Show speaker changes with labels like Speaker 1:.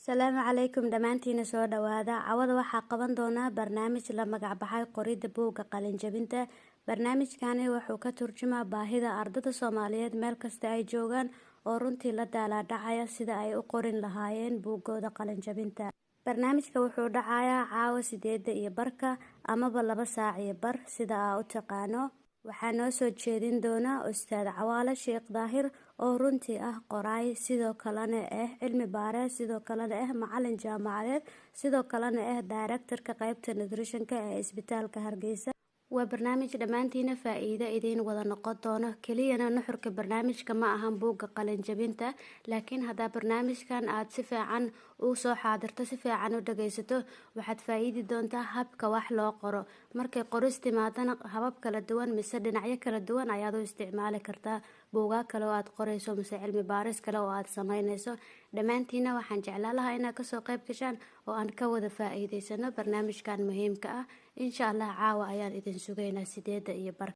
Speaker 1: Salaamu calaykum dhammaantiina, soo dhawaada. Cawada waxaa qaban doonaa barnaamij la magac baxay qoridda buugga qalinjabinta. Barnaamijkani wuxuu ka turjumaa baahida ardada Soomaaliyeed meel kasta ay joogaan oo runtii la daalaadhacaya sida ay u qorin lahaayeen buuggooda qalinjabinta. Barnaamijka wuxuu dhacayaa caawa 8:30 amaba 2 saac iyo bar, sida aa u taqaano. Waxaa noo soo jeedin doona Ustaad Cawaale Sheekh Daahir oo runtii ah qoraay, sidoo kalena ah cilmi baare, sidoo kalena ah macalin jaamacadeed, sidoo kalena ah directorka qeybta nutritionka ee Isbitaalka Hargeysa. Waa barnaamij dhammaantiina faa-iido idiin wada noqon doono. Keliyana nuxurka barnaamijka ma ahan buugga qalinjabinta, laakiin haddaa barnaamijkan aad si fiican u soo xaadirto, si fiican u dhageysato, waxaad faa-iidi doontaa habka wax loo qoro. Markay qoris timaadana, habab kala duwan mise dhinacyo kala duwan ayaad u isticmaali kartaa buugaag kale oo aad qoreyso mise cilmi baaris kale oo aad sameyneyso. Dhammaantiina waxaan jeclaan lahaa inaad kasoo qayb gashaan oo aan ka wada faa-iideysano barnaamijkan muhiimka ah. Insha Allah caawa ayaan idin sugaynaa 8:30.